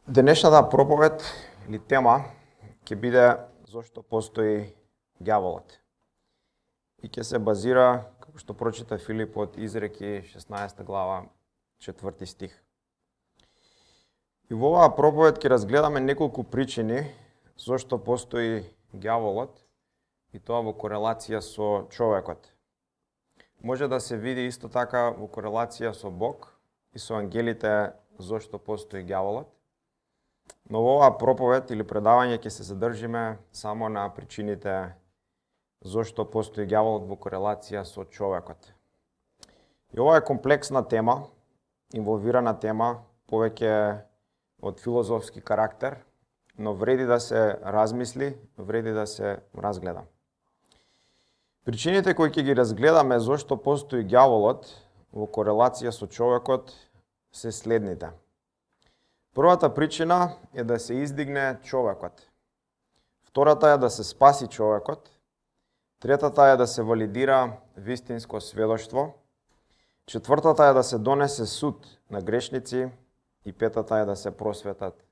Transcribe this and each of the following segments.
Денешната проповед или тема ќе биде зошто постои ѓаволот. И ќе се базира, како што прочита Филип од Изреки 16 глава 4 стих. И во оваа проповед ќе разгледаме неколку причини зошто постои ѓаволот и тоа во корелација со човекот. Може да се види исто така во корелација со Бог и со ангелите зошто постои ѓаволот. Но во оваа проповед или предавање ќе се задржиме само на причините зошто постои ѓаволот во корелација со човекот. И ова е комплексна тема, инволвирана тема, повеќе од филозофски карактер, но вреди да се размисли, вреди да се разгледа. Причините кои ќе ги разгледаме зошто постои ѓаволот во корелација со човекот се следните. Првата причина е да се издигне човекот. Втората е да се спаси човекот. Третата е да се валидира вистинско сведоштво. Четвртата е да се донесе суд на грешници. И петата е да се просветат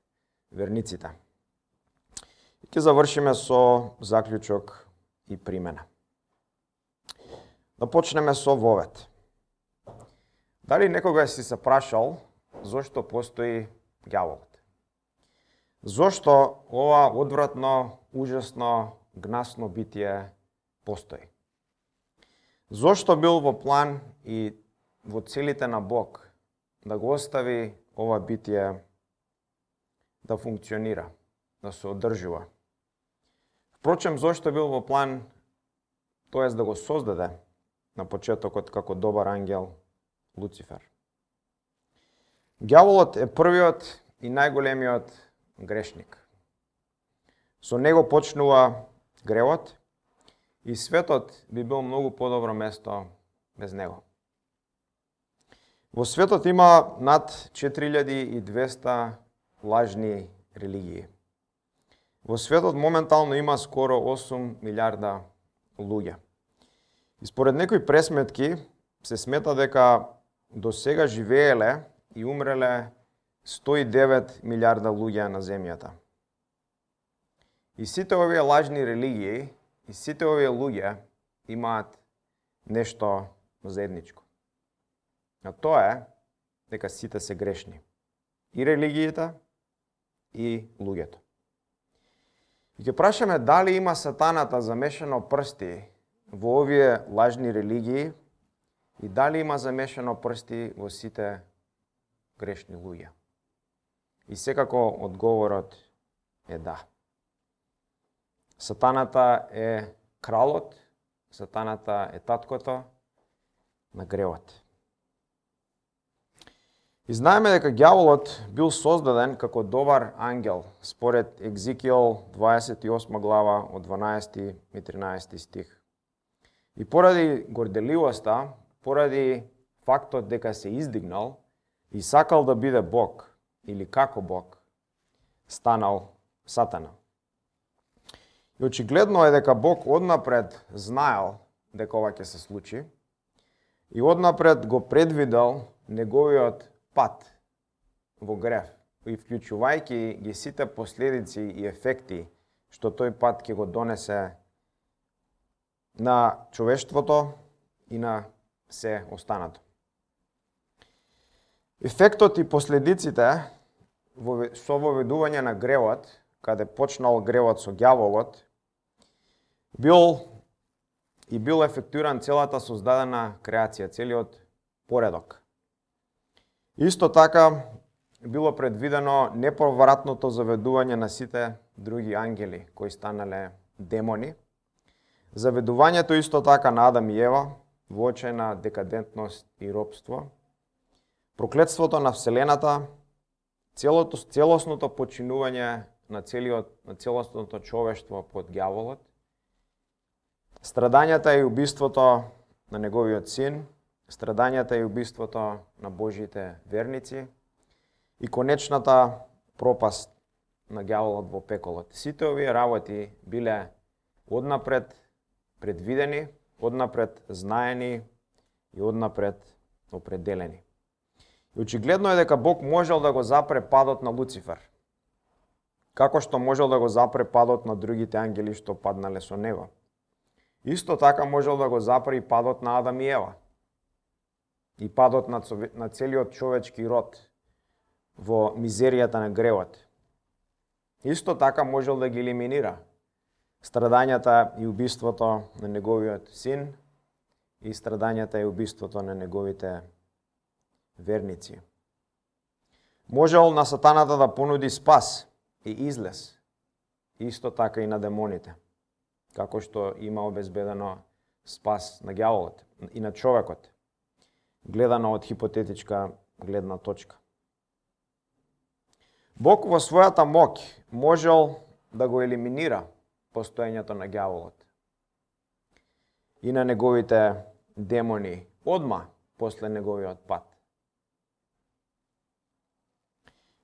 верниците. И ќе завршиме со заклучок и примена. Да почнеме со вовет. Дали некогаш си се прашал зошто постои ѓаволот? Зошто ова одвратно, ужасно, гнасно битие постои? Зошто бил во план и во целите на Бог да го остави ова битие да функционира, да се одржува? Впрочем, зошто бил во план, тоест да го создаде на почетокот како добар ангел Луцифер? Ѓаволот е првиот и најголемиот грешник. Со него почнува гревот и светот би бил многу подобро место без него. Во светот има над 4200 лажни религии. Во светот моментално има скоро 8 милиарда луѓе. И според некои пресметки се смета дека до сега живееле и умреле 109 милиарда луѓе на земјата. И сите овие лажни религии и сите овие луѓе имаат нешто заедничко. А тоа е дека сите се грешни. И религиите, и луѓето. И ќе прашаме дали има сатаната замешано прсти во овие лажни религии и дали има замешано прсти во сите грешни луѓе. И секако одговорот е да. Сатаната е кралот, сатаната е таткото на гревот. И знаеме дека ѓаволот бил создаден како добар ангел, според Екзекиел 28 глава од 12 и 13 стих. И поради горделивоста, поради фактот дека се издигнал и сакал да биде Бог, или како Бог, станал сатана. И очигледно е дека Бог однапред знаел дека ова ќе се случи и однапред го предвидел неговиот пат во грев, и вклучувајќи ги сите последици и ефекти што тој пат ќе го донесе на човештвото и на се останато. Ефектот и последиците со воведување на гревот, каде почнал гревот со ѓаволот, бил ефектуран целата создадена креација, целиот поредок. Исто така било предвидено неповратното заведување на сите други ангели кои станале демони, заведувањето исто така на Адам и Ева во очајна декадентност и робство, проклетството на Вселената, целосното починување на целосното човештво под ѓаволот, страдањата и убиството на неговиот син, страдањата и убиството на Божите верници и конечната пропаст на ѓаволот во пеколот. Сите овие работи биле однапред предвидени, однапред знаени и однапред определени. И очигледно е дека Бог можел да го запре падот на Луцифер. како што можел да го запре падот на другите ангели што паднале со него. Исто така можел да го запре и падот на Адам и Ева. И падот на целиот човечки род во мизеријата на гревот. Исто така можел да ги елиминира страдањата и убиството на неговиот син и страдањата и убиството на неговите верници. Можел на сатаната да понуди спас и излез, исто така и на демоните, како што има обезбедено спас на ѓаволот и на човекот, гледано од хипотетичка гледна точка. Бог во својата моќ можел да го елиминира постоењето на ѓаволот и на неговите демони одма после неговиот пат.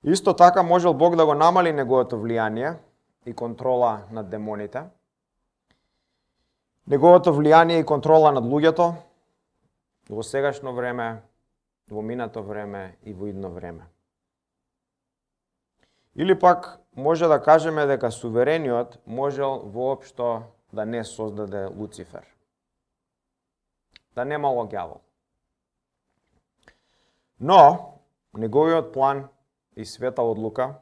Исто така можел Бог да го намали неговото влијание и контрола над демоните, неговото влијание и контрола над луѓето во сегашно време, во минато време и во идно време. Или пак може да кажеме дека суверениот можел воопшто да не создаде Луцифер, да немало ѓавол. Но неговиот план и света одлука,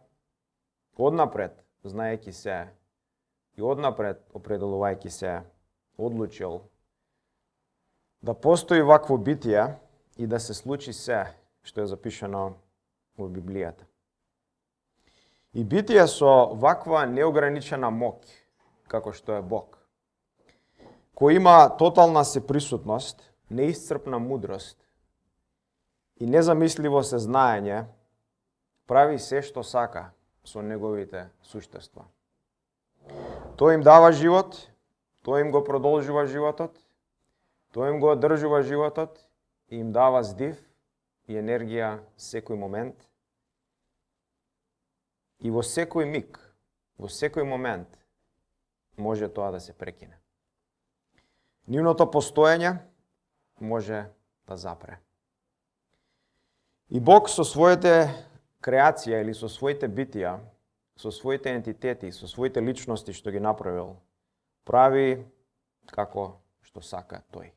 однапред знаејќи се и однапред определувајќи се, одлучил да постои вакво битие и да се случи се што е запишано во Библијата. И битие со ваква неограничена моќ, како што е Бог, кој има тотална сеприсутност, неисцрпна мудрост и незамисливо сезнаење, прави се што сака со неговите суштества. Тој им дава живот, тој им го продолжува животот, тој им го одржува животот и им дава здив и енергија секој момент. И во секој миг, во секој момент може тоа да се прекине. Нивното постоење може да запре. И Бог со своите креација или со своите битија, со своите ентитети, со своите личности што ги направил, прави како што сака тој.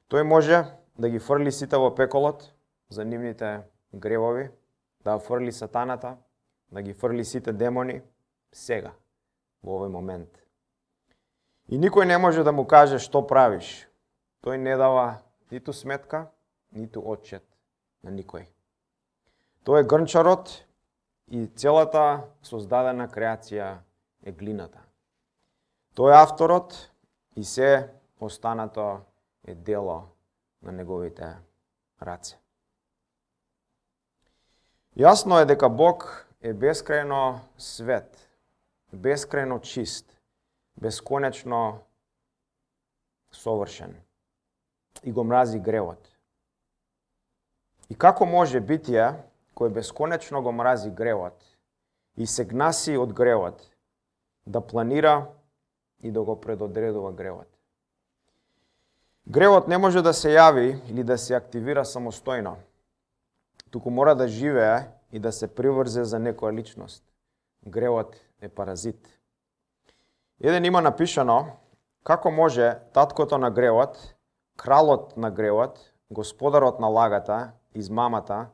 Тој може да ги фрли сите во пеколот за нивните гревови, да фрли сатаната, да ги фрли сите демони сега, во овој момент. И никој не може да му каже што правиш. Тој не дава ниту сметка, ниту отчет на никој. Тој е грнчарот и целата создадена креација е глината. Тој е авторот и се останато е дело на неговите раце. Јасно е дека Бог е бескрајно свет, бескрајно чист, бесконечно совршен и го мрази гревот. И како може битие кој бесконечно го мрази гревот и се гнаси од гревот да планира и да го предодредува гревот? Гревот не може да се јави или да се активира самостојно, туку мора да живее и да се приврзе за некоја личност. Гревот е паразит. Еден има напишано како може таткото на гревот, кралот на гревот, господарот на лагата, измамата,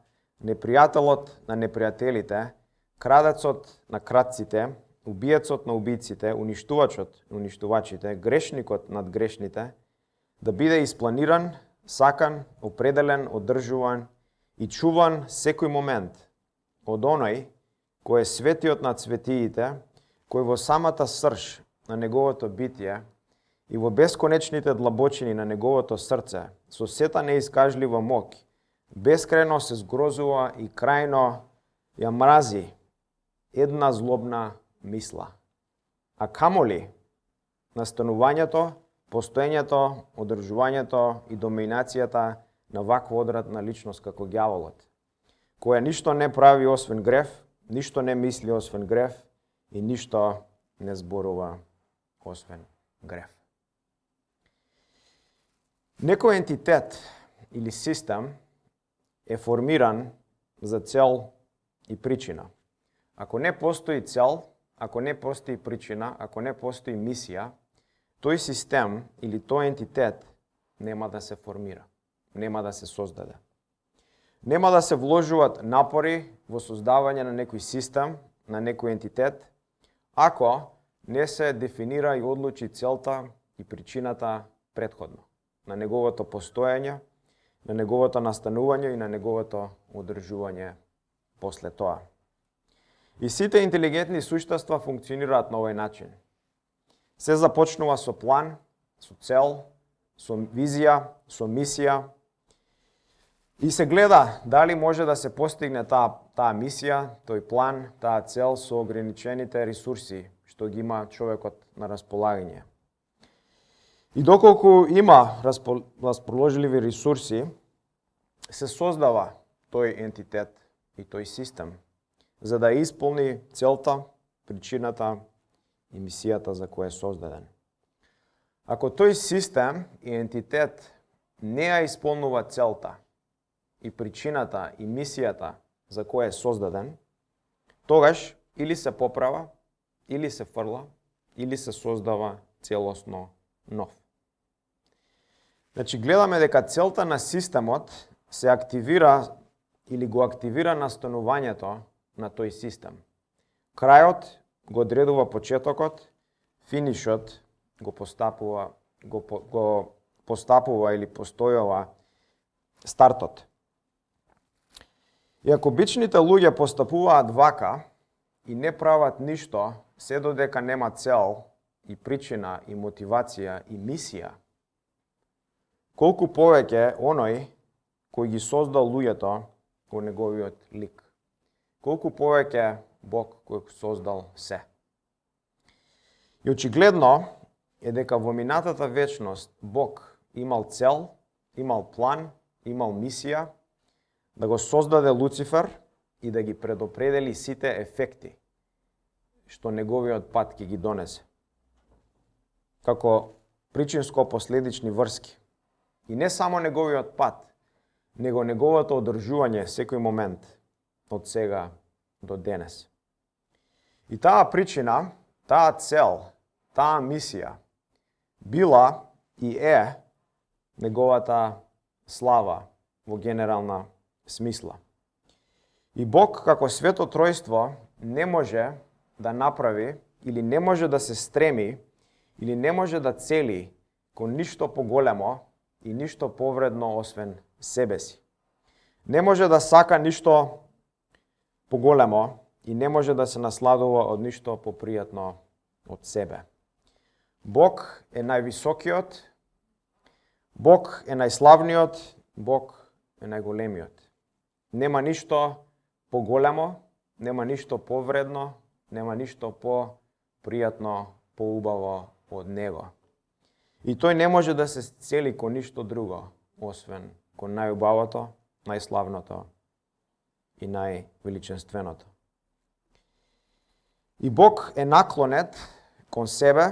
непријателот на непријателите, крадецот на крадците, убиецот на убиците, уништувачот на уништувачите, грешникот над грешните, да биде испланиран, сакан, определен, одржуван и чуван секој момент од оној кој е светиот над светиите, кој во самата срж на неговото битие и во бесконечните длабочини на неговото срце, со сета неискажлива моќ, бескрајно се згрозува и крајно ја мрази една злобна мисла. А камоли настанувањето, постоењето, одржувањето и доминацијата на ваква одвратна личност како ѓаволот, која ништо не прави освен грев, ништо не мисли освен грев и ништо не зборува освен грев. Некој ентитет или систем е формиран за цел и причина, Ако не постои цел, ако не постои причина, ако не постои мисија, тој систем или тој ентитет нема да се формира, нема да се создаде. Нема да се вложуваат напори во создавање на некој систем, на некој ентитет, ако не се дефинира и одлучи целта и причината претходно, на неговото постоење, на неговото настанување и на неговото одржување после тоа. И сите интелигентни суштества функционираат на овој начин. Се започнува со план, со цел, со визија, со мисија и се гледа дали може да се постигне таа мисија, тој план, таа цел со ограничените ресурси што ги има човекот на располагање. И доколку има расположливи ресурси, се создава тој ентитет и тој систем за да исполни целта, причината и мисијата за која е создаден. Ако тој систем и ентитет не ја исполнува целта и причината и мисијата за која е создаден, тогаш или се поправа, или се фрла, или се создава целосно нов. Значи, гледаме дека целта на системот се активира или го активира настанувањето на тој систем. Крајот го одредува почетокот, финишот го постапува или постојува стартот. И ако обичните луѓе постапуваат вака и не прават ништо, се додека нема цел и причина и мотивација и мисија, колку повеќе оној кој ги создал луѓето во неговиот лик. Колку повеќе Бог кој создал се. И очигледно е дека во минатата вечност Бог имал цел, имал план, имал мисија да го создаде Луцифер и да ги предопредели сите ефекти што неговиот пат ќе ги донесе. Како причинско-последични врски. И не само неговиот пат, него неговото одржување секој момент од сега до денес. И таа причина, таа цел, таа мисија била и е неговата слава во генерална смисла. И Бог како свето тројство не може да направи или не може да се стреми или не може да цели кон ништо поголемо и ништо повредно освен себе си. Не може да сака ништо поголемо и не може да се насладува од ништо попријатно од себе. Бог е највисокиот, Бог е најславниот, Бог е најголемиот. Нема ништо поголемо, нема ништо повредно, нема ништо попријатно, поубаво од Него. И тој не може да се цели кон ништо друго, освен кон најубавото, најславното и највеличенственото. И Бог е наклонет кон себе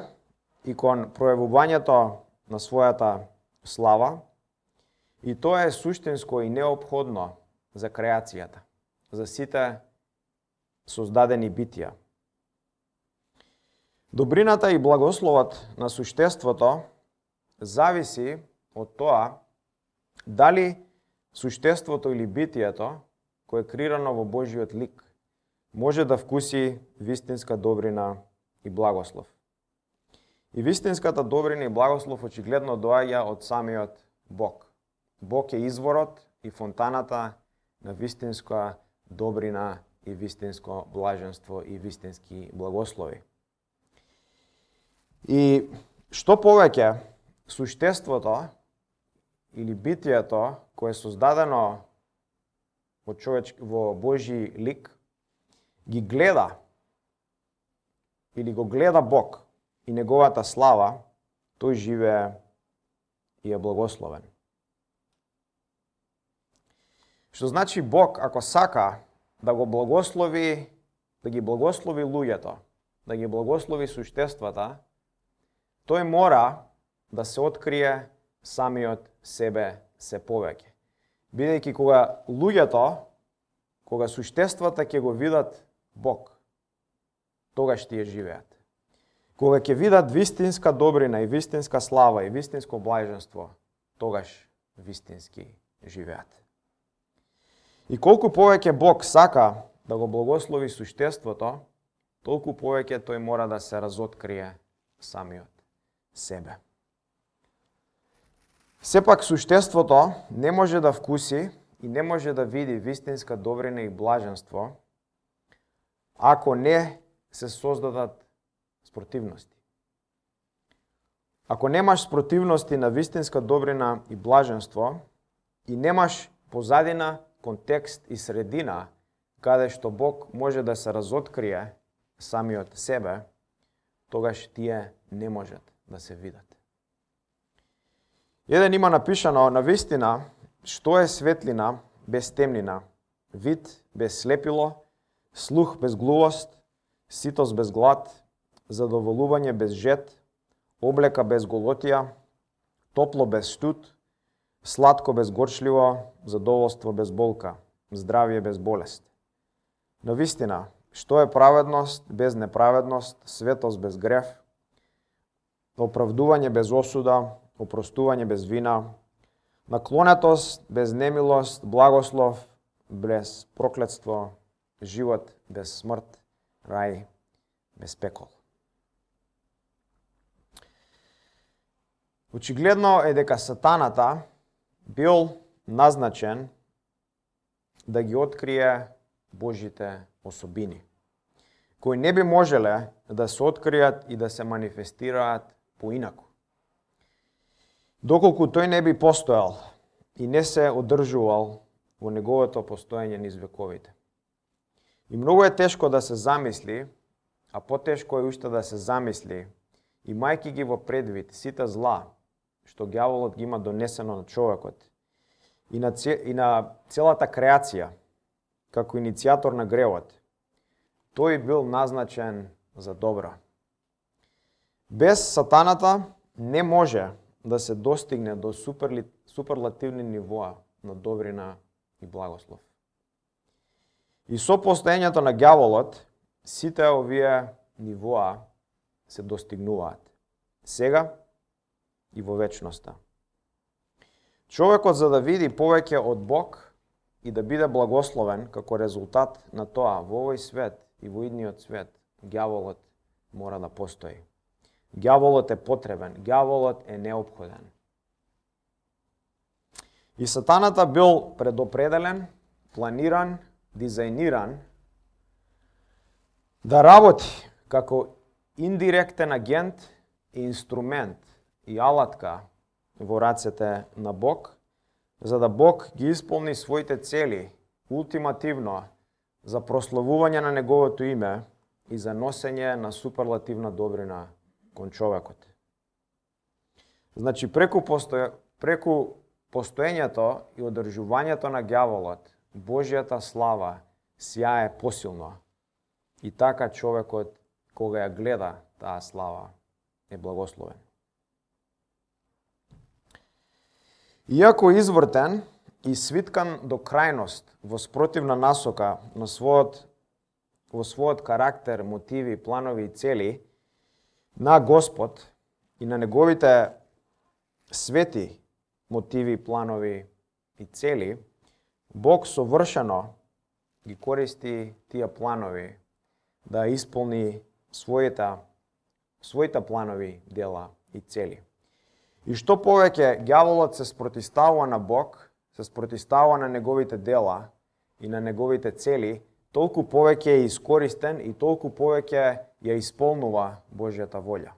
и кон пројавувањето на својата слава, и тоа е суштинско и неопходно за креацијата, за сите создадени битија. Добрината и благословот на суштеството зависи од тоа дали суштеството или битието, кое е креирано во Божиот лик, може да вкуси вистинска добрина и благослов. И вистинската добрина и благослов очигледно доаѓа од самиот Бог. Бог е изворот и фонтаната на вистинска добрина и вистинско блаженство и вистински благослови. И што повеќе суштеството или битието кое е создадено во Божи лик ги гледа или го гледа Бог и неговата слава, тој живее и е благословен. Што значи Бог, ако сака да го благослови, да ги благослови луѓето, да ги благослови суштествата, тој мора да се открие самиот себе се повеќе. Бидејќи кога луѓето, кога суштествата ќе го видат Бог, тогаш тие живеат. Кога ќе видат вистинска добрина и вистинска слава и вистинско блаженство, тогаш вистински живеат. И колку повеќе Бог сака да го благослови суштеството, толку повеќе тој мора да се разоткрие самиот себе. Сепак суштеството не може да вкуси и не може да види вистинска добрина и блаженство ако не се создадат спротивности. Ако немаш спротивности на вистинска добрина и блаженство и немаш позадина, контекст и средина каде што Бог може да се разоткрие самиот себе, тогаш тие не можат да се видат. Еден има напишано: навистина, што е светлина без темнина, вид без слепило, слух без глувост, ситост без глад, задоволување без жет, облека без голотија, топло без студ, сладко без горчливо, задоволство без болка, здравие без болест. Навистина, што е праведност без неправедност, светост без грев, оправдување без осуда, опростување без вина, наклонетост без немилост, благослов без проклетство, живот без смрт, рај без пекол. Очигледно е дека сатаната бил назначен да ги открие Божите особини, кои не би можеле да се откријат и да се манифестираат поинаку. Доколку тој не би постојал и не се одржувал во неговото постоење низ вековите. И многу е тешко да се замисли, а потешко е уште да се замисли, имајќи ги во предвид сите зла што ѓаволот ги има донесено на човекот и на целата креација, како иницијатор на гревот, тој бил назначен за добро. Без сатаната не може да се достигне до суперлативни нивоа на добрина и благослов. И со постоењето на ѓаволот, сите овие нивоа се достигнуваат сега и во вечноста. Човекот, за да види повеќе од Бог и да биде благословен како резултат на тоа во овој свет и во идниот свет, ѓаволот мора да постои. Ѓаволот е потребен, ѓаволот е неопходен. И сатаната бил предопределен, планиран, дизајниран да работи како индиректен агент и инструмент и алатка во рацете на Бог, за да Бог ги исполни своите цели ултимативно за прославување на неговото име и за носење на суперлативна добрина кон човекот. Значи, преку постоењето и одржувањето на ѓаволот, Божјата слава сјае посилно. И така човекот, кога ја гледа таа слава, е благословен. Иако извртен и свиткан до крајност во спротивна насока на во својот карактер, мотиви, планови и цели на Господ и на неговите свети мотиви, планови и цели, Бог совршено ги користи тие планови да исполни своите планови дела и цели. И што повеќе ѓаволот се спротиставува на Бог, се спротиставува на неговите дела и на неговите цели, толку повеќе е искористен и толку повеќе ја исполнува Божјата волја.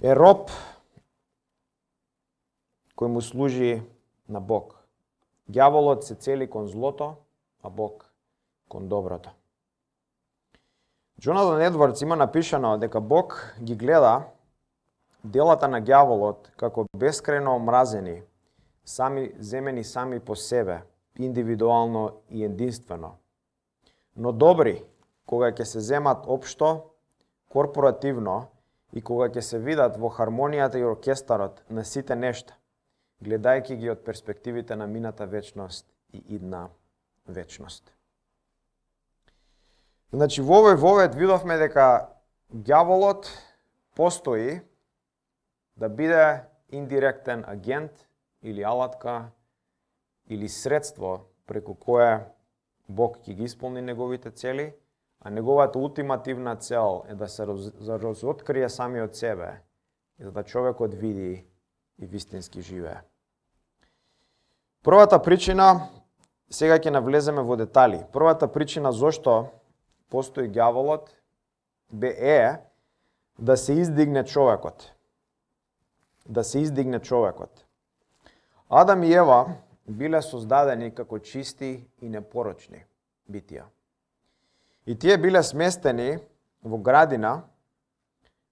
Е роб кој му служи на Бог. Ѓаволот се цели кон злото, а Бог кон доброто. Джонатан Едвардс има напишано дека Бог ги гледа делата на ѓаволот како бескрајно омразени, земени сами по себе, индивидуално и единствено, но добри кога ќе се земат општо, корпоративно и кога ќе се видат во хармонијата и оркестарот на сите нешта, гледајќи ги од перспективите на мината вечност и идна вечност. Значи, во овој вовед видовме дека ѓаволот постои да биде индиректен агент или алатка или средство преку кое Бог ќе ги исполни неговите цели, а неговата ултимативна цел е да се разоткрие самиот себе, за да човекот види и вистински живее. Првата причина, сега ќе навлеземе во детали. Првата причина зошто постои ѓаволот е да се издигне човекот. Да се издигне човекот. Адам и Ева биле создадени како чисти и непорочни битија. И тие биле сместени во градина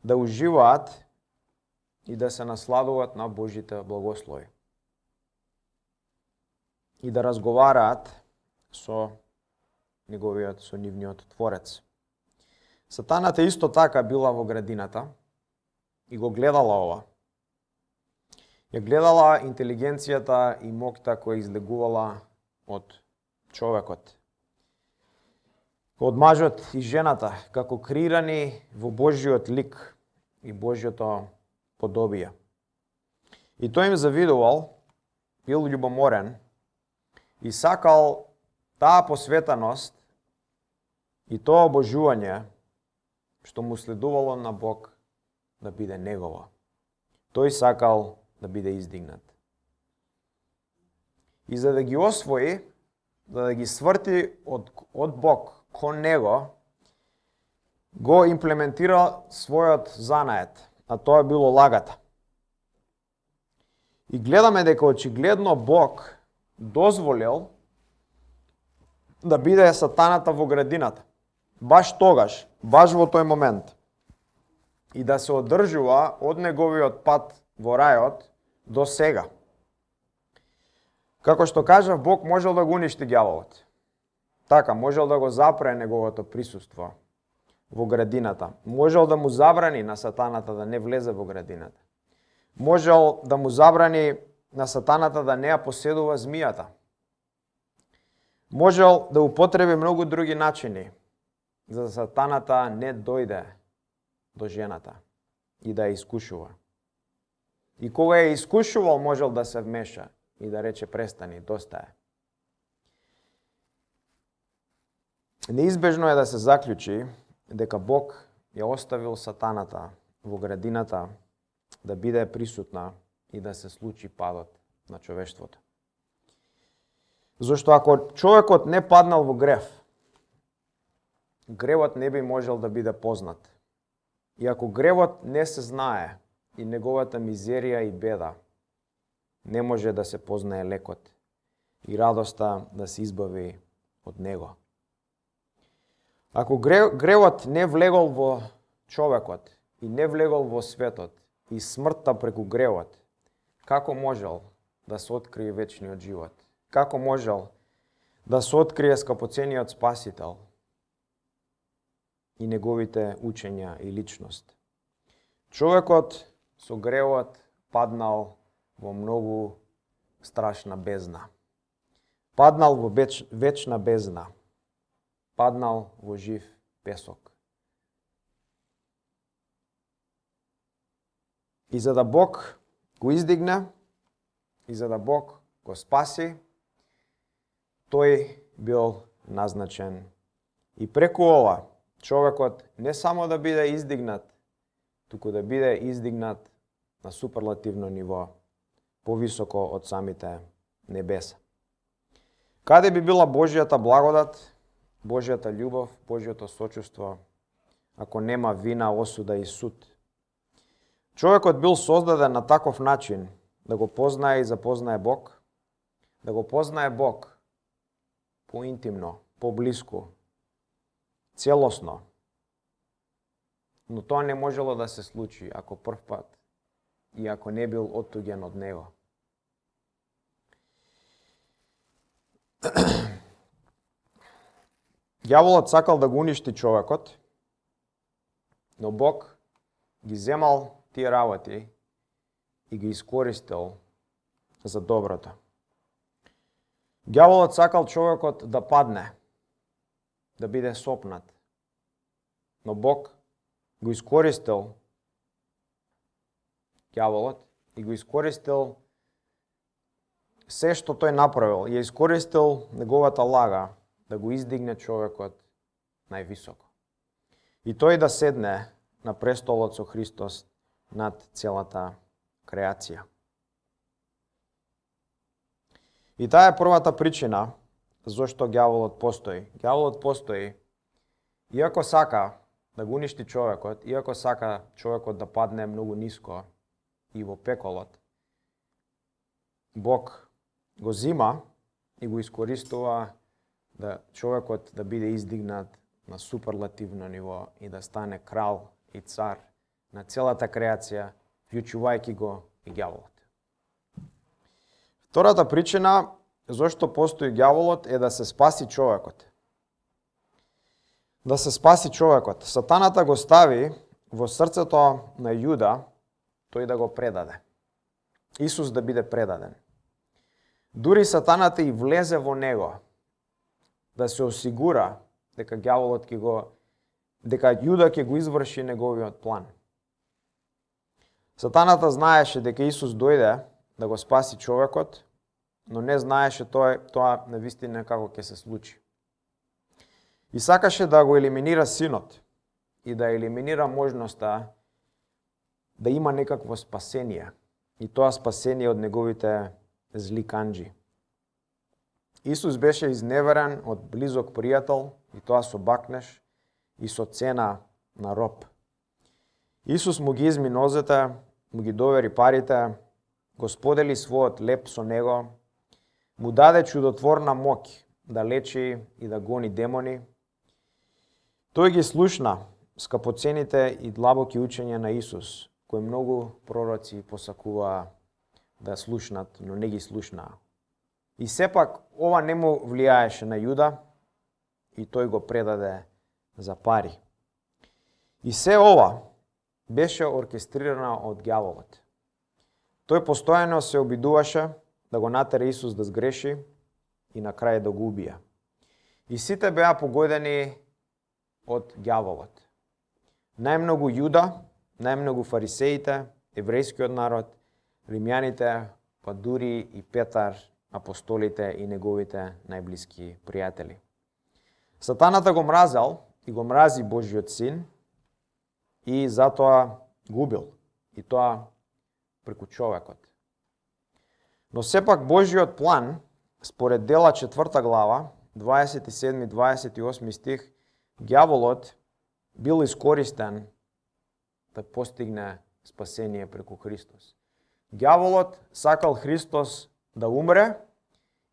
да уживаат и да се насладуваат на Божите благослови. И да разговараат со нивниот Творец. Сатаната исто така била во градината и го гледала ова. Ја гледала интелигенцијата и моќта која излегувала од човекот. Од мажот и жената, како креирани во Божиот лик и Божиото подобие. И тој им завидувал, бил љубоморен и сакал таа посветеност и тоа обожување што му следувало на Бог да биде негово. Тој сакал да биде издигнат. И за да ги освои, за да ги сврти од Бог кон него, го имплементира својот занает, а тоа било лагата. И гледаме дека очигледно Бог дозволил да биде сатаната во градината. Баш тогаш, баш во тој момент. И да се одржува од неговиот пат во рајот до сега. Како што кажав, Бог можел да го уништи ѓаволот. Така, можел да го запре неговото присуство во градината. Можел да му забрани на сатаната да не влезе во градината. Можел да му забрани на сатаната да не ја поседува змијата. Можел да употреби многу други начини за да сатаната не дојде до жената и да ја искушува. И кога ја искушувал, можел да се вмеша и да рече престани, доста е. Неизбежно е да се заклучи дека Бог ја оставил сатаната во градината да биде присутна и да се случи падот на човештвото. Зошто ако човекот не паднал во грев, гревот не би можел да биде познат. И ако гревот не се знае и неговата мизерија и беда, не може да се познае лекот и радоста да се избави од него. Ако гревот не влегол во човекот и не влегол во светот и смртта преку гревот, како можел да се открие вечниот живот? Како можел да се открие скапоцениот Спасител и неговите учења и личност? Човекот со гревот паднал во многу страшна бездна. Паднал во вечна бездна. Паднал во жив песок. И за да Бог го издигне, и за да Бог го спаси, тој бил назначен. И преку ова, човекот не само да биде издигнат, туку да биде издигнат на суперлативно ниво, повисоко од самите небеса. Каде би била Божјата благодат, Божјата љубов, Божјото сочувство, ако нема вина, осуда и суд? Човекот бил создаден на таков начин да го познае и запознае Бог, да го познае Бог поинтимно, поблиску, целосно. Но тоа не можело да се случи ако првпат и ако не бил оттуѓен од него. Ѓаволот сакал да го уништи човекот, но Бог ги земал тие работи и ги искористил за доброто. Ѓаволот сакал човекот да падне, да биде сопнат, Но Бог го искористил ѓаволот и го искористил се што тој направил. И искористил неговата лага да го издигне човекот највисоко. И тој да седне на престолот со Христос над целата креација. И таа е првата причина зошто ѓаволот постои. Ѓаволот постои иако сака да го уништи човекот, иако сака човекот да падне многу ниско и во пеколот, Бог го зима и го искористува да човекот да биде издигнат на суперлативно ниво и да стане крал и цар на целата креација, вклучувајќи го и ѓаволот. Втората причина зошто постои ѓаволот е да се спаси човекот. Да се спаси човекот. Сатаната го стави во срцето на Јуда тој да го предаде. Исус да биде предаден. Дури сатаната и влезе во него да се осигура дека ѓаволот дека Јуда ќе го изврши неговиот план. Сатаната знаеше дека Исус дојде да го спаси човекот, но не знаеше тоа навистина како ќе се случи. И сакаше да го елиминира синот и да елиминира можноста да има некакво спасение. И тоа спасение од неговите зли канџи. Исус беше изневерен од близок пријател, и тоа со бакнеж и со цена на роб. Исус му ги изми нозете, му ги довери парите, го сподели својот леп со него, му даде чудотворна моќ да лечи и да гони демони. Тој ги слушна скапоцените и длабоки учења на Исус, кои многу пророци посакуваа да слушнат, но не ги слушнаа. И сепак ова не му влијаеше на Јуда и тој го предаде за пари. И се ова беше оркестрирано од ѓаволот. Тој постојано се обидуваше да го натера Исус да сгреши и на крај да го убие. И сите беа погодени од ѓаволот. Најмногу Јуда, најмногу фарисеите, еврејскиот народ, римјаните, па дури и Петар, апостолите и неговите најблиски пријатели. Сатаната го мразел и го мрази Божиот син и затоа губил. И тоа преку човекот. Но сепак Божиот план, според Дела 4 глава, 27-28 стих, ѓаволот бил искористен да постигне спасение преку Христос. Ѓаволот сакал Христос да умре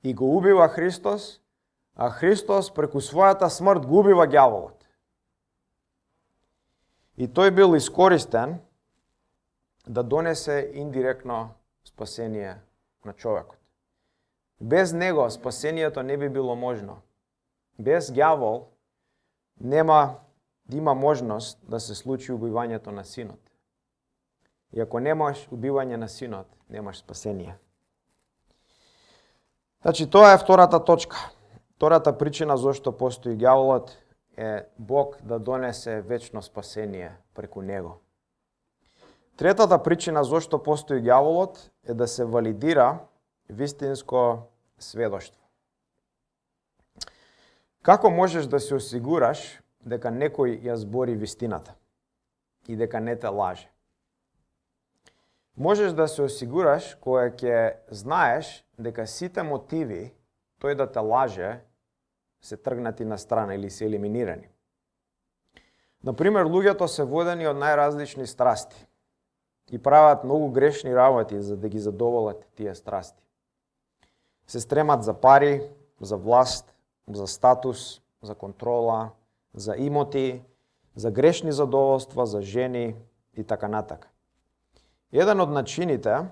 и го убива Христос, а Христос преку својата смрт го убива ѓаволот. И тој бил искористен да донесе индиректно спасение на човекот. Без него спасението не би било можно. Без ѓавол нема да има можност да се случи убивањето на синот. И ако немаш убивање на синот, немаш спасение. Значи, тоа е втората точка. Втората причина зашто постои ѓаволот е Бог да донесе вечно спасение преку него. Третата причина зашто постои ѓаволот е да се валидира вистинско сведоштво. Како можеш да се осигураш дека некој ја збори вистината и дека не те лаже? Можеш да се осигураш кога ќе знаеш дека сите мотиви тој да те лаже се тргнати на страна или се елиминирани. Например, луѓето се водени од најразлични страсти и прават многу грешни работи за да ги задоволат тие страсти. Се стремат за пари, за власт, за статус, за контрола, за имоти, за грешни задоволства, за жени и така натака. Еден од начините,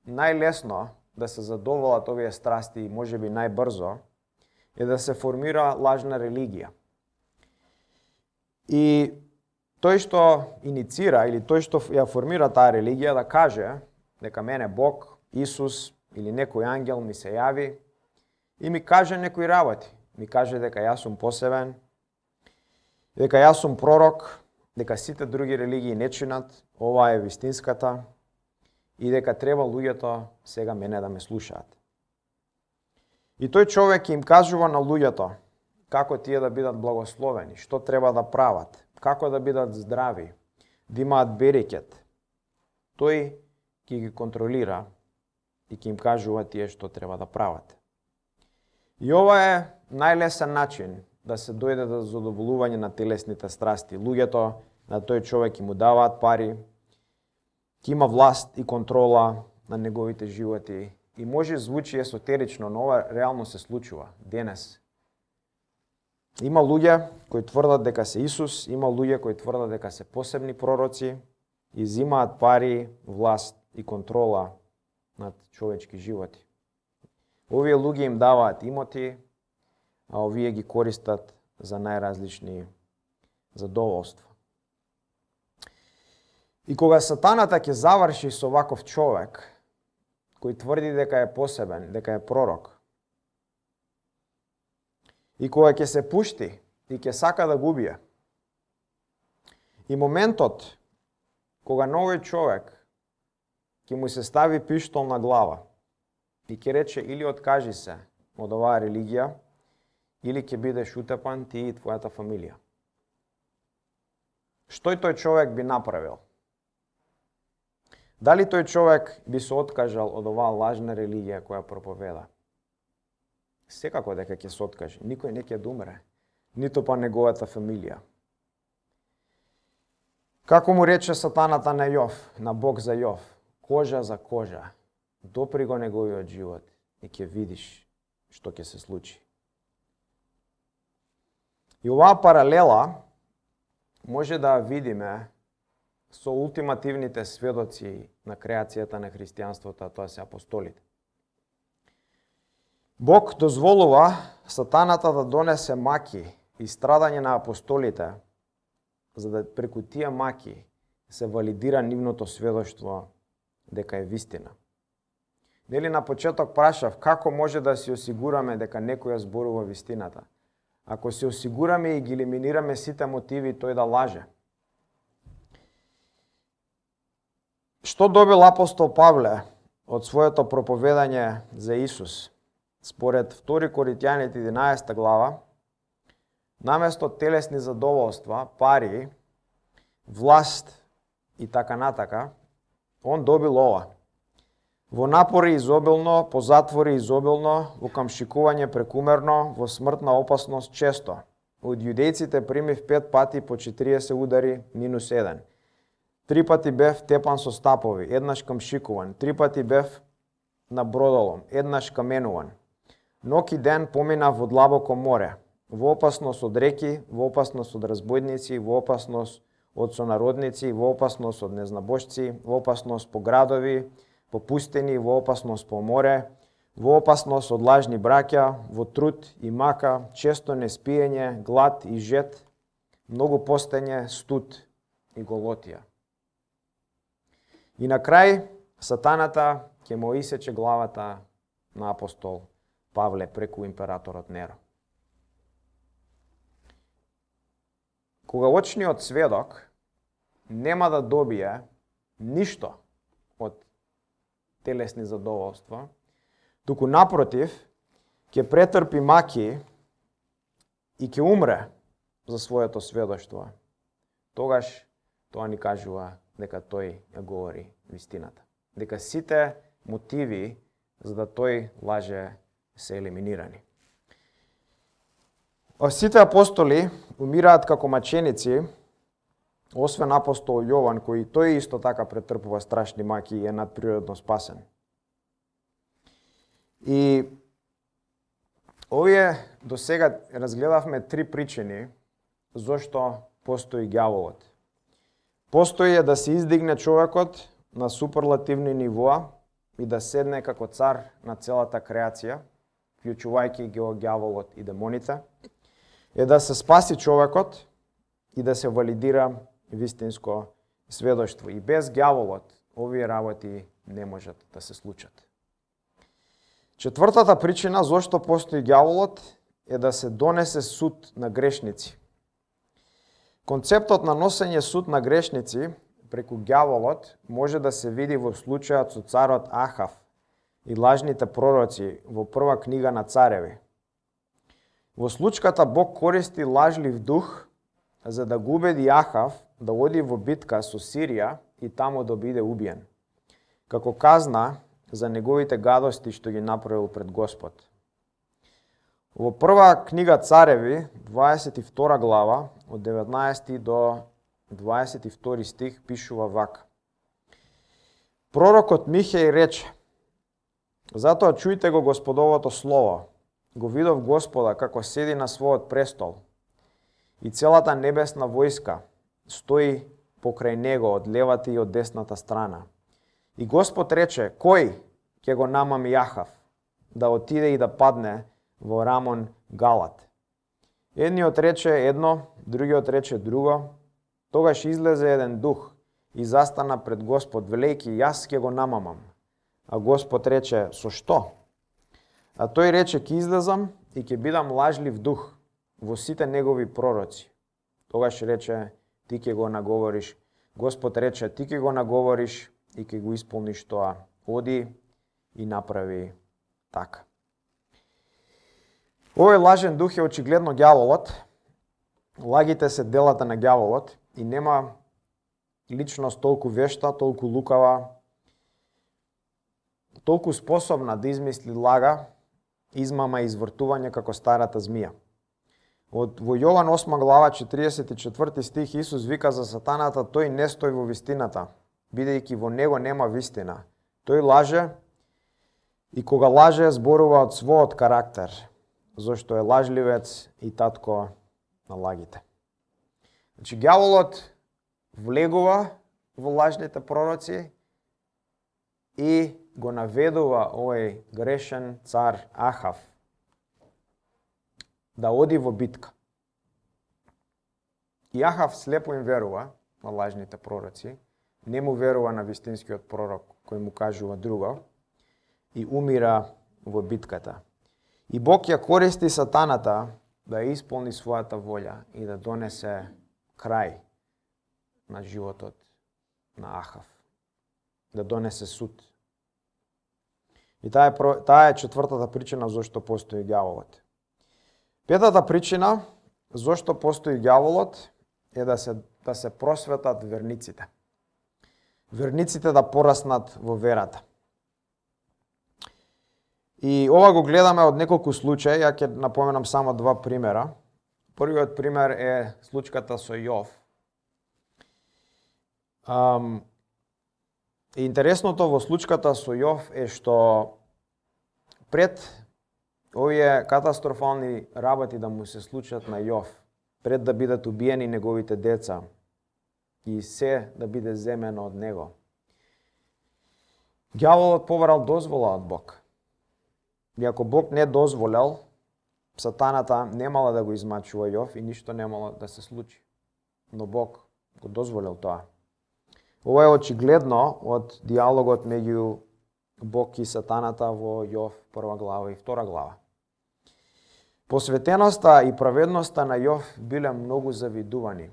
најлесно да се задоволат овие страсти и можеби најбрзо, е да се формира лажна религија. И тој што иницира или тој што ја формира таа религија да каже дека мене Бог, Исус или некој ангел ми се јави и ми каже некои работи. Ми каже дека јас сум посебен дека јас сум пророк, дека сите други религии не чинат, ова е вистинската и дека треба луѓето сега мене да ме слушаат. И тој човек им кажува на луѓето како тие да бидат благословени, што треба да прават, како да бидат здрави, да имаат берекет. Тој ќе ги контролира и ќе им кажува тие што треба да прават. И ова е најлесен начин да се дојде до задоволување на телесните страсти. Луѓето на тој човек ќе му даваат пари, ќе има власт и контрола на неговите животи. И може звучи есотерично, но ова реално се случува денес. Има луѓе кои тврдат дека се Исус, има луѓе кои тврдат дека се посебни пророци и земаат пари, власт и контрола над човечки животи. Овие луѓе им даваат имоти, а овие ги користат за најразлични задоволства. И кога сатаната ќе заврши со ваков човек, кој тврди дека е посебен, дека е пророк, и кога ќе се пушти и ќе сака да го убие, и моментот кога на овој човек ќе му се стави пиштол на глава и ќе рече или откажи се од оваа религија, или ќе бидеш утепан ти и твојата фамилија. Што тој човек би направил? Дали тој човек би се откажал од оваа лажна религија која проповеда? Секако дека ќе се откаже. Никој не ќе умре, ниту па неговата фамилија. Како му рече сатаната на Јов, на Бог за Јов, кожа за кожа, допри го неговиот живот и ќе видиш што ќе се случи. И оваа паралела може да видиме со ултимативните сведоци на креацијата на христијанството, а тоа се апостолите. Бог дозволува сатаната да донесе маки и страдање на апостолите, за да преку тие маки се валидира нивното сведоштво дека е вистина. Нели на почеток прашав како може да си осигураме дека некој зборува вистината? Ако се осигураме и ги елиминираме сите мотиви тој да лаже. Што добил апостол Павле од своето проповедање за Исус? Според 2 Коринтијаните 11 глава, наместо телесни задоволства, пари, власт и така натака, он добил ова. Во напори изобилно, по затвори изобилно, во камшикување прекумерно, во смртна опасност често. Од јудејците примив 5 пати по 40 удари минус 1. 3 пати бев тепан со стапови, еднаш камшикуван, 3 пати бев на бродолом, еднаш каменуван. Ног и ден поминав во длабоко море, во опасност од реки, во опасност од разбойници, во опасност од сонародници, во опасност од незнабожци, во опасност по градови, по пустини, во опасност по море, во опасност од лажни браќа, во труд и мака, често неспиење, глад и жет, многу постење, студ и голотија. И на крај, сатаната ќе му исече главата на апостол Павле преку императорот Неро. Кога очниот сведок нема да добие ништо од телесни задоволства, туку напротив, ќе претрпи маки и ќе умре за своето сведоштво, тогаш тоа ни кажува дека тој ја говори вистината. Дека сите мотиви за да тој лаже се елиминирани. Сите апостоли умираат како маченици, освен апостол Јован, кој тој исто така претрпува страшни маки и е надприродно спасен. И овие до сега разгледавме 3 причини зошто постои ѓаволот. Постои е да се издигне човекот на суперлативни нивоа и да седне како цар на целата креација, вклучувајќи ги ѓаволот и демоните, е да се спаси човекот и да се валидира вистинско сведоштво. И без ѓаволот овие работи не можат да се случат. Четвртата причина зошто постои ѓаволот е да се донесе суд на грешници. Концептот на носење суд на грешници преку ѓаволот може да се види во случајот со царот Ахав и лажните пророци во прва книга на Цареви. Во случката Бог користи лажлив дух за да го убеди Ахав да оди во битка со Сирија и таму да биде убиен, како казна за неговите гадости што ги направил пред Господ. Во прва книга Цареви, 22 глава, од 19 до 22 стих, пишува вака. Пророкот Михеј рече: затоа чујте го Господовото слово. Го видов Господа како седи на својот престол и целата небесна војска стои покрај него од левата и од десната страна. И Господ рече: кој ќе го намами Ахав да отиде и да падне во Рамон Галат? Едниот рече едно, другиот рече друго. Тогаш излезе еден дух и застана пред Господ, велејќи: јас ќе го намамам. А Господ рече: со што? А тој рече: ќе излезам и ќе бидам лажлив дух во сите негови пророци. Тогаш рече: ти ќе го наговориш. Господ рече: ти ќе го наговориш и ќе го исполниш тоа. Оди и направи така. Овој лажен дух е очигледно ѓаволот. Лагите се делата на ѓаволот и нема личност толку вешта, толку лукава, толку способна да измисли лага, измама и извртување како старата змија. Во Јован 8 глава 44 стих Исус вика за сатаната: тој не стои во вистината, бидејќи во него нема вистина. Тој лаже и кога лаже зборува од својот карактер, зашто е лажливец и татко на лагите. Значи, ѓаволот влегува во лажните пророци и го наведува овој грешен цар Ахав да оди во битка. И Ахав слепо им верува на лажните пророци, не му верува на вистинскиот пророк кој му кажува друго и умира во битката. И Бог ја користи сатаната да исполни својата волја и да донесе крај на животот на Ахав, да донесе суд. И таа е четвртата причина зашто постои ѓаволот. Петата причина зашто постои ѓаволот е да се просветат верниците. Верниците да пораснат во верата. И ова го гледаме од неколку случаи, ја ќе напоменам само два примера. Првиот пример е случката со Јов. Интересното во случката со Јов е што пред овие катастрофални работи да му се случат на Јов, пред да бидат убиени неговите деца и се да биде земено од него, ѓаволот побарал дозвола од Бог. И ако Бог не дозволел, сатаната немала да го измачува Јов и ништо немало да се случи. Но Бог го дозволил тоа. Ова е очигледно од диалогот меѓу Бог и сатаната во Јов 1 глава и 2 глава. Посветеноста и праведноста на Јов биле многу завидувани.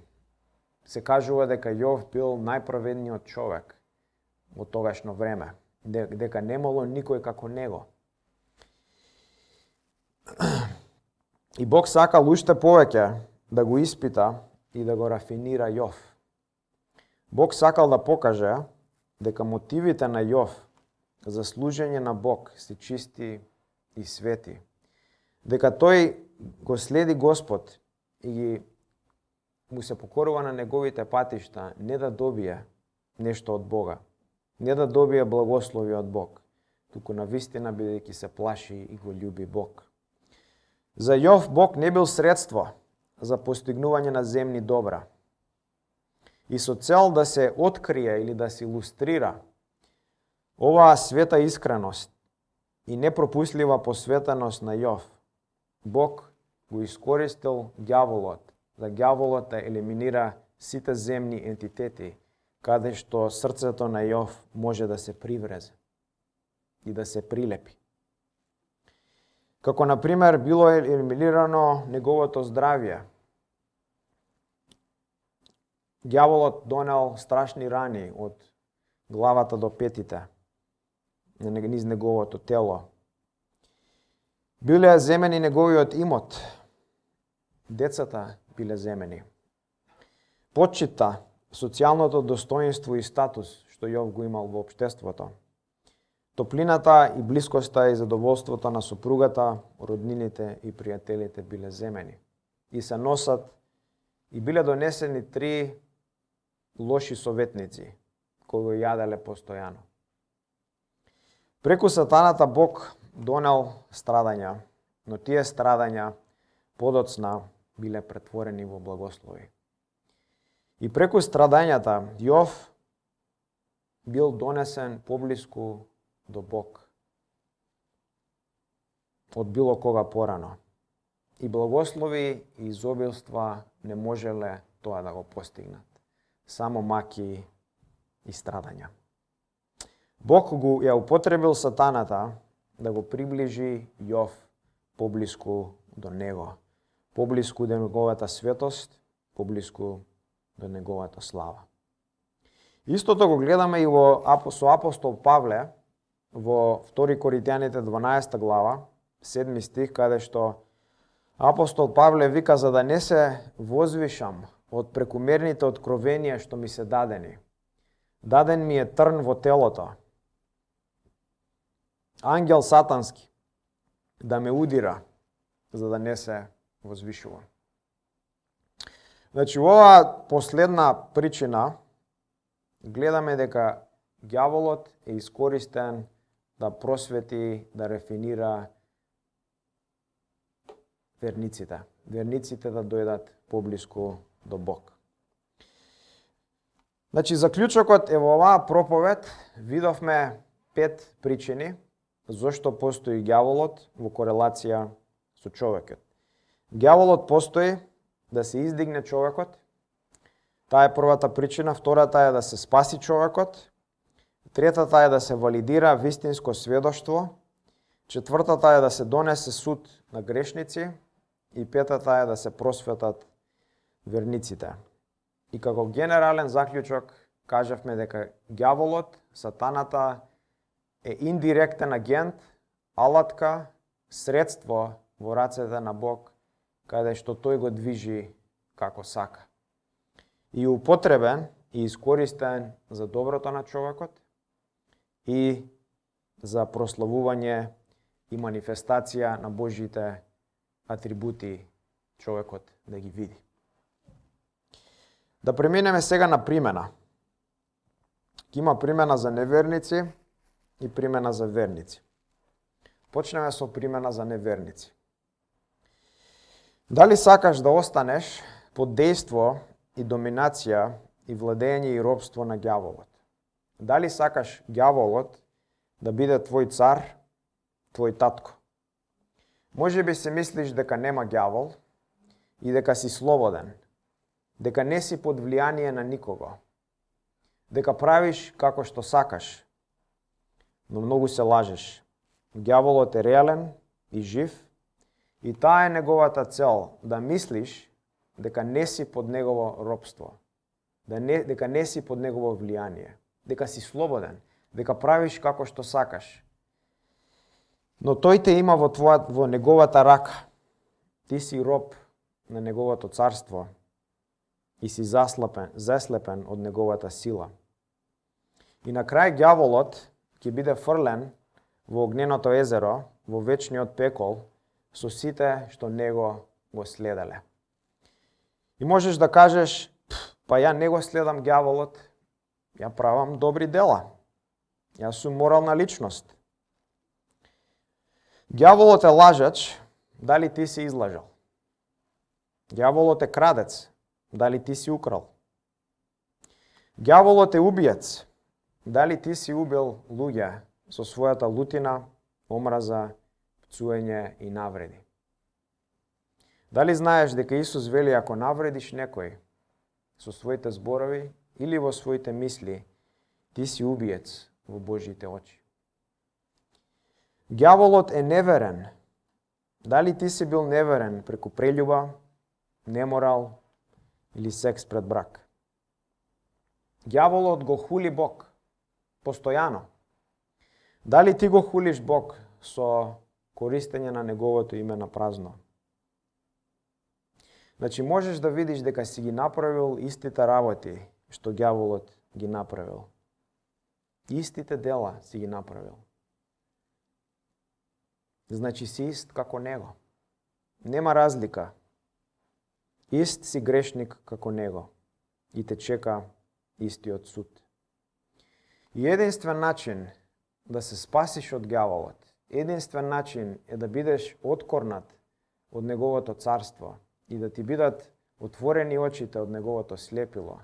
Се кажува дека Јов бил најправедниот човек во тогашно време, дека немало никој како него. И Бог сакал уште повеќе да го испита и да го рафинира Јов. Бог сакал да покаже дека мотивите на Јов за служење на Бог се чисти и свети. Дека тој го следи Господ и му се покорува на неговите патишта, не да добие нешто од Бога, не да добие благослови од Бог, туку на вистина бидејќи се плаши и го љуби Бог. За Јов Бог не бил средство за постигнување на земни добра. И со цел да се открие или да се илустрира оваа света искреност и непропуслива посветеност на Јов, Бог го искористил ѓаволот, за ѓаволот да елиминира сите земни ентитети, каде што срцето на Јов може да се приврезе и да се прилепи. Како, например, било елиминирано неговото здравје. Ѓаволот донел страшни рани од главата до петите низ неговото тело. Биле земени неговиот имот. Децата биле земени. Почита, социјалното достоинство и статус што Јов го имал во општеството. Топлината и блискоста и задоволството на сопругата, роднините и пријателите биле земени. И се носат и биле донесени 3 лоши советници кои го јаделе постојано. Преку сатаната Бог донел страдања, но тие страдања подоцна биле претворени во благослови. И преку страдањата Јов бил донесен поблиску до Бог од било кога порано. И благослови и изобилства не можеле тоа да го постигнат. Само маки и страдања. Бог го ја употребил сатаната да го приближи Јов поблиску до него, поблиску до неговата светост, поблиску до неговата слава. Истото го гледаме и со апостол Павле во 2 Коринтијаните 12 глава, 7 стих, каде што апостол Павле вика: за да не се возвишам од прекумерните откровенија што ми се дадени. Даден ми е трн во телото, ангел сатански, да ме удира, за да не се возвишувам. Значи, ова последна причина гледаме дека ѓаволот е искористен да просвети, да рефинира верниците. Верниците да дојдат поблиску до Бог. Значи, заклучокот е во оваа проповед видовме 5 причини зошто постои ѓаволот во корелација со човекот. Ѓаволот постои да се издигне човекот. Таа е првата причина. Втората е да се спаси човекот. Третата е да се валидира вистинско сведоштво. Четвртата е да се донесе суд на грешници. И петата е да се просветат верниците. И како генерален заклучок кажавме дека ѓаволот, сатаната е индиректен агент, алатка, средство во рацете на Бог, каде што тој го движи како сака. И употребен и искористен за доброто на човекот и за прославување и манифестација на Божите атрибути човекот да ги види. Да преминеме сега на примена. Има примена за неверници и примена за верници. Почнеме со примена за неверници. Дали сакаш да останеш под дејство и доминација и владење и робство на ѓаволот? Дали сакаш ѓаволот да биде твој цар, твој татко? Може би се мислиш дека нема ѓавол и дека си слободен, дека не си под влијание на никого, дека правиш како што сакаш, но многу се лажеш. Ѓаволот е реален и жив и таа е неговата цел, да мислиш дека не си под негово робство, дека не си под негово влијание, дека си слободен, дека правиш како што сакаш. Но тој те има во неговата рака. Ти си роб на неговото царство и си заслепен од неговата сила. И на крај ѓаволот ќе биде фрлен во огненото езеро, во вечниот пекол, со сите што него го следеле. И можеш да кажеш: па ја не го следам ѓаволот, ја правам добри дела. Јас сум морална личност. Ѓаволот е лажач, дали ти си излажал? Ѓаволот е крадец, дали ти си украл? Ѓаволот е убиец, дали ти си убил луѓе со својата лутина, омраза, пцуење и навреди? Дали знаеш дека Исус вели: ако навредиш некој со своите зборови или во своите мисли, ти си убиец во Божите очи? Ѓаволот е неверен. Дали ти си бил неверен преку прељуба, неморал или секс пред брак? Ѓаволот го хули Бог постојано. Дали ти го хулиш Бог со користење на неговото име на празно? Значи можеш да видиш дека си ги направил истите работи што ѓаволот ги направил. Истите дела си ги направил. Значи си ист како него. Нема разлика. Ист си грешник како него и те чека истиот суд. И единствен начин да се спасиш од ѓаволот, единствен начин е да бидеш откорнат од неговото царство и да ти бидат отворени очите од неговото слепило,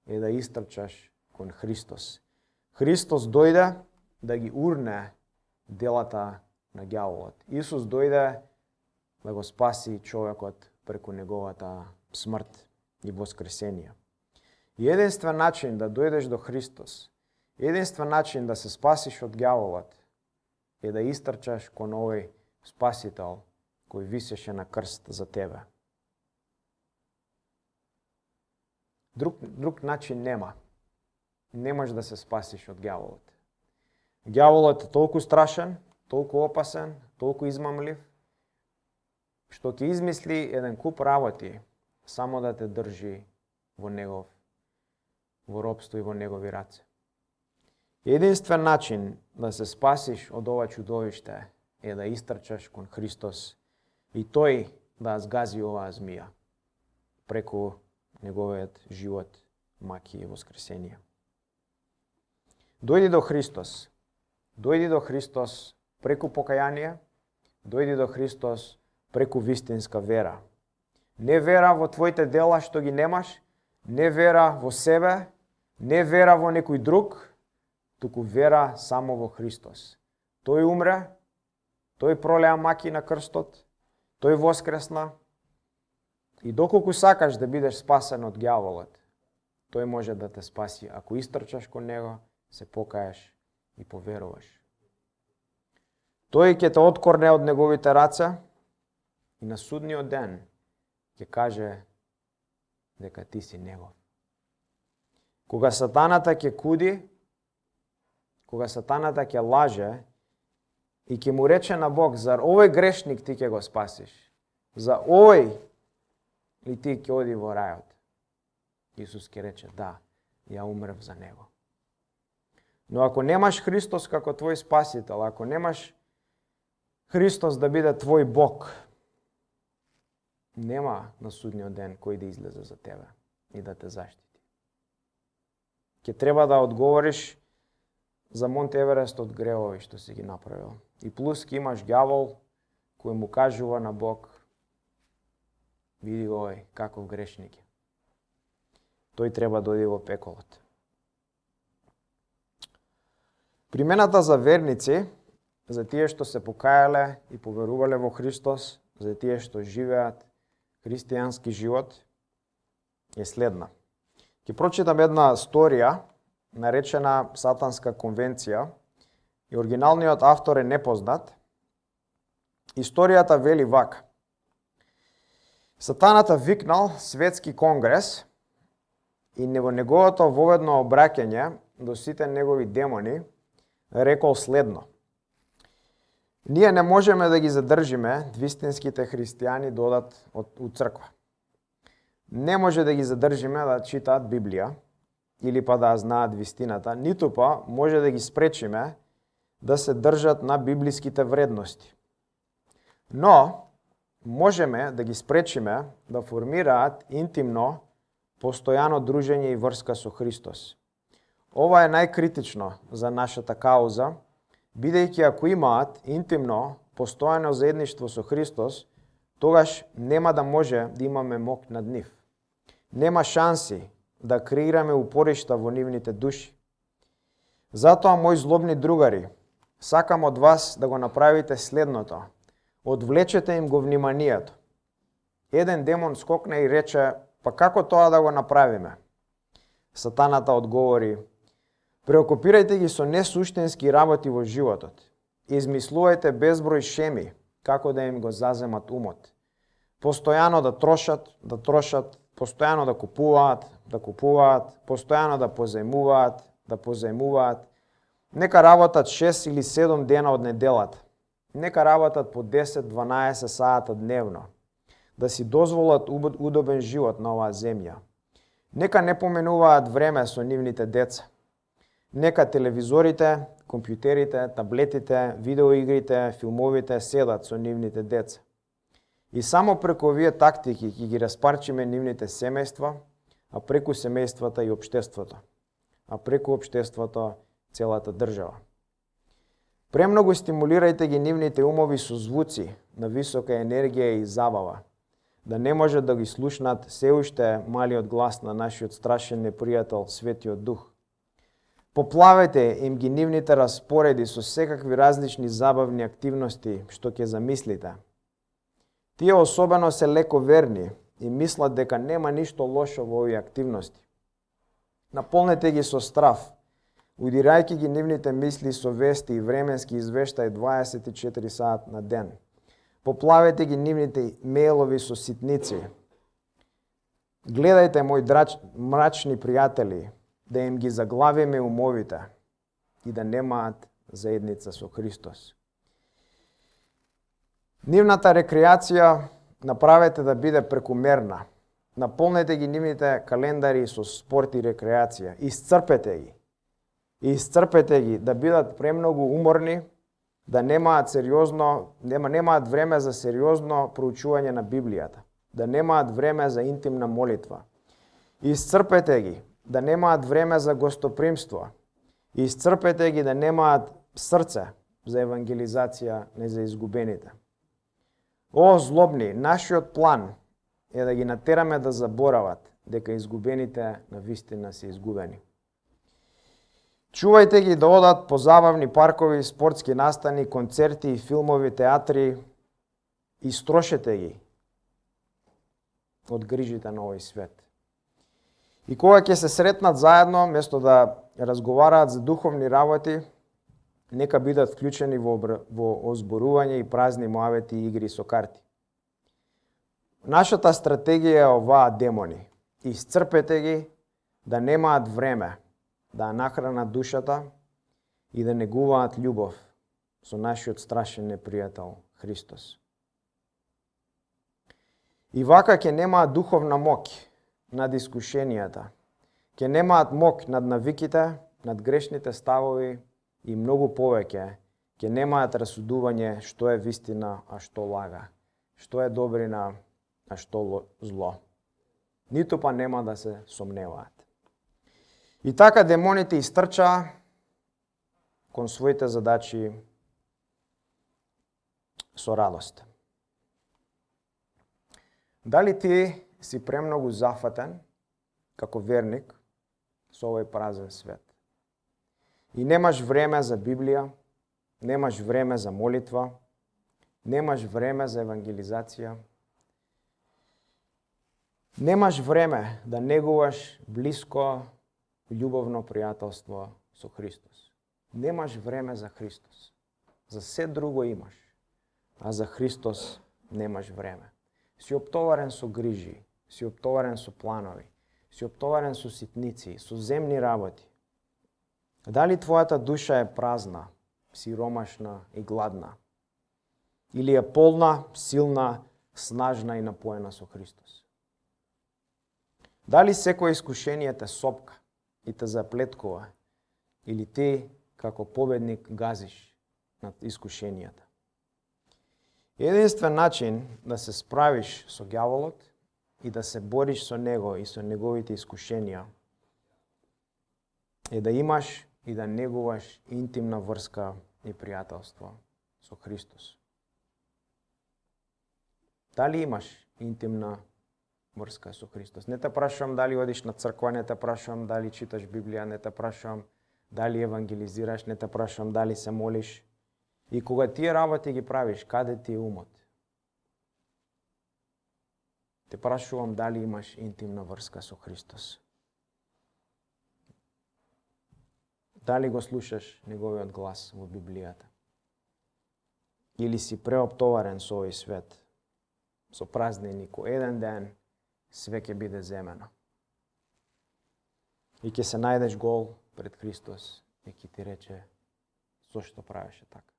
е да истрчаш кон Христос. Христос дојде да ги урне делата на ѓаволот. Исус дојде да го спаси човекот преку неговата смрт и воскресение. И единствен начин да дојдеш до Христос, единствен начин да се спасиш од ѓаволот е да истрчаш кон овој Спасител кој висеше на крст за тебе. Друг начин нема. Не можеш да се спасиш од ѓаволот. Ѓаволот е толку страшен, толку опасен, толку измамлив, што ќе измисли еден куп работи само да те држи во робство и во негови раце. Единствен начин да се спасиш од ова чудовиште е да истрчаш кон Христос и тој да згази оваа змија преку неговиот живот, маки и воскресение. Дојди до Христос. Дојди до Христос преку покаяние, дојди до Христос преку вистинска вера. Не вера во твоите дела што ги немаш, не вера во себе, не вера во некој друг, туку вера само во Христос. Тој умре, тој пролеа маки на крстот, тој воскресна и доколку сакаш да бидеш спасен од ѓаволот, тој може да те спаси ако истрчаш кон него, се покаеш и поверуваш. Тој ќе те откорне од неговите раце и на судниот ден ќе каже дека ти си негов. Кога сатаната ќе куди, кога сатаната ќе лаже и ќе му рече на Бог, зар овој грешник ти ќе го спасиш? За овој ли ти ќе оди во рајот? Исус ќе рече, да, ја умрев за него. Но ако немаш Христос како твој спасител, ако немаш Христос да биде твој Бог, нема на судниот ден кој да излезе за тебе и да те заштити. Ќе треба да одговориш за Монт Еверест од гревови што си ги направил. И плюс ќе имаш ѓавол кој му кажува на Бог, види овој каков грешник е. Тој треба да оди во пеколот. Примената за верници, за тие што се покаяле и поверувале во Христос, за тие што живеат христијански живот, е следна. Ќе прочитам една сторија, наречена Сатанска конвенција, и оригиналниот автор е непознат. Историјата вели вака. Сатаната викнал светски конгрес и во неговото воведно обраќање до сите негови демони рекол следно. Ние не можеме да ги задржиме вистинските христијани да одат у црква. Не може да ги задржиме да читаат Библија или па да знаат вистината, ниту па може да ги спречиме да се држат на библиските вредности. Но можеме да ги спречиме да формираат интимно, постојано дружење и врска со Христос. Ова е најкритично за нашата кауза, бидејќи ако имаат интимно, постојано заедништво со Христос, тогаш нема да може да имаме мок над нив. Нема шанси да креираме упоришта во нивните души. Затоа, мои злобни другари, сакам од вас да го направите следното. Одвлечете им го вниманието. Еден демон скокна и рече, па како тоа да го направиме? Сатаната одговори, преокупирајте ги со несуштински работи во животот. Измислувајте безброј шеми, како да им го заземат умот. Постојано да трошат постојано да купуваат, постојано да позајмуваат. Нека работат 6 или 7 дена од неделата. Нека работат по 10-12 сата дневно. Да си дозволат удобен живот на оваа земја. Нека не поменуваат време со нивните деца. Нека телевизорите, компјутерите, таблетите, видеоигрите, филмовите седат со нивните деца. И само преку овие тактики ќе ги распарчиме нивните семејства, а преку семејствата и општеството, а преку општеството целата држава. Премногу стимулирајте ги нивните умови со звуци на висока енергија и забава, да не можат да ги слушнат се уште малиот глас на нашиот страшен непријател Светиот Дух. Поплавете им ги нивните распореди со секакви различни забавни активности што ќе замислите. Тие особено се лековерни и мислат дека нема ништо лошо во овие активности. Наполнете ги со страв, удирајќи ги нивните мисли со вести и временски извештаи 24 сат на ден. Поплавете ги нивните мејлови со ситници. Гледајте, мои мрачни пријатели, да им ги заглавиме умовите и да немаат заедница со Христос. Нивната рекреација направете да биде прекумерна. Наполнете ги нивните календари со спорт и рекреација. Исцрпете ги да бидат премногу уморни, да немаат време за сериозно проучување на Библијата, да немаат време за интимна молитва. Исцрпете ги да немаат време за гостопримство. Исцрпете ги да немаат срце за евангелизација не за изгубените. О, злобни, нашиот план е да ги натераме да заборават дека изгубените на вистина се изгубени. Чувајте ги да одат по забавни паркови, спортски настани, концерти, филмови, театри. Истрошете ги од грижите на овој свет. И кога ќе се сретнат заедно, место да разговараат за духовни работи, нека бидат вклучени во озборување и празни муавети и игри со карти. Нашата стратегија е оваа, демони. Исцрпете ги да немаат време да нахранат душата и да негуваат љубов со нашиот страшен непријател Христос. И вака ќе немаат духовна моќ над искушенијата, ќе немаат моќ над навиките, над грешните ставови и многу повеќе ќе немаат расудување што е вистина, а што лага, што е добрина, а што зло. Ниту па нема да се сомневаат. И така демоните истрчаа кон своите задачи со радост. Дали ти си премногу зафатен како верник со овој празен свет? И немаш време за Библија, немаш време за молитва, немаш време за евангелизација, немаш време да негуваш блиско, љубовно пријателство со Христос. Немаш време за Христос. За се друго имаш, а за Христос немаш време. Си оптоварен со грижи, си оптоварен со планови, си оптоварен со ситници, со земни работи. Дали твојата душа е празна, сиромашна и гладна? Или е полна, силна, снажна и напоена со Христос? Дали секој искушение те сопка и те заплеткува, или ти како победник газиш над искушенијата? Единствен начин да се справиш со ѓаволот и да се бориш со него и со неговите искушенија е да имаш и да негуваш интимна врска и пријателство со Христос. Дали имаш интимна врска со Христос? Не те прашувам дали одиш на црква, не те прашувам дали читаш Библија, не те прашувам дали евангелизираш, не те прашувам дали се молиш. И кога тие работи ги правиш, каде ти е умот? Те прашувам дали имаш интимна врска со Христос. Дали го слушаш неговиот глас во Библијата? Или си преоптоварен со овој свет, со празнини, ко еден ден све ќе биде земено. И ќе се најдеш гол пред Христос и ќе ти рече зошто правеше така.